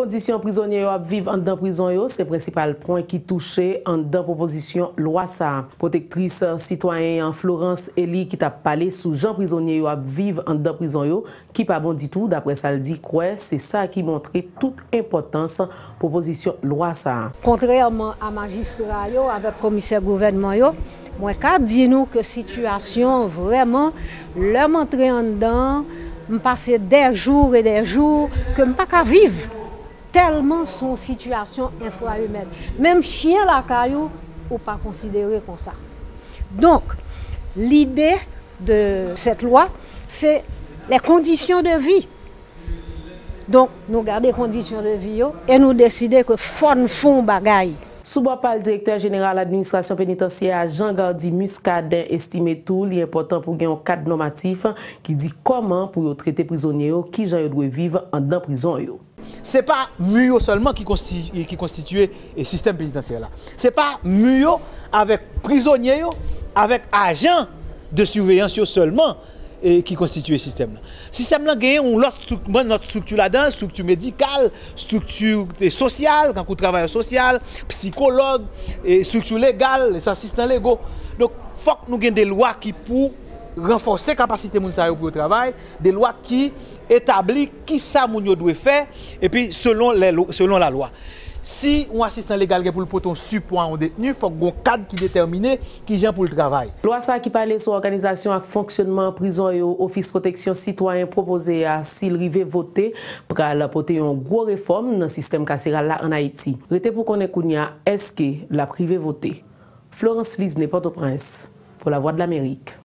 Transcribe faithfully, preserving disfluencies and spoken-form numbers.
Kondisyon prizonye yo ap viv anndan prizon yo se prensipal pwen ki touche anndan pwopozisyon lwa sa a. Pwotektris sitwayen an, Florence Elie, ki t ap pale sou jan prizonye yo ap viv anndan prizon yo, ki pa bon ditou, daprè sa l di, kwè se sa ki montre tout enpòtans pwopozisyon lwa sa a. Kontrèman a majistra yo avèk komisè gouvènman yo, mwen ka di nou ke sitiyasyon vrèman, lè m antre anndan, m pase des jours et des jours ke m pa ka viv. Tèlman se yon sitiyasyon enfra imèn. Menm chen lakay ou, ou pa konsidere konsa. Donk, lide de cette loi, se les conditions de vie. Donk, nou gade kondisyon de vi yo e nou deside ke fò n fè yon bagay. Sou bò pa l, direktè jeneral administrasyon penitansyè a, Jean Gardy Muscadin, estime tou li enpòtan pou gen yon kad nòmatif ki di kòman pou yo trete prizonye yo, kijan yo dwe viv anndan prizon yo. Se pa mi yo sèlman ki konsti-, ki konstitye, e, sistèm penitansyè la. Se pa mi yo avèk prizonye yo, avèk ajan de siveyans yo sèlman, e, ki konstitye sistèm nan. Sistèm nan genyen yon lòt strik-, yon lòt estrikti ladan l, estrikti medikal, estrikti, e, sosyal, tankou travayè sosyal, sikològ, e, estrikti legal, les asistants légaux. Donk, fòk nou gen de lwa ki pou ranfòse kapasite moun sa yo pou yo travay, de lwa ki etabli kisa moun yo dwe fè, epi selon lè lo-, selon lalwa. Si yon asistan legal gen pou l pote yon sipò a yon detni, fòk gen yon kad ki detèmine kijan pou l travay. Lwa sa a ki pale sou òganizasyon ak fonksyonman prizon yo, Ofis Pwoteksyon Sitwayen pwopoze a, si l rive vote, pral pote yon gwo refòm nan sistèm kaseral la ann Ayiti. Rete pou konnen kounye a, èske l ap rive vote? Florence Lisne, Pòtoprens, pou Lavwadlamerik.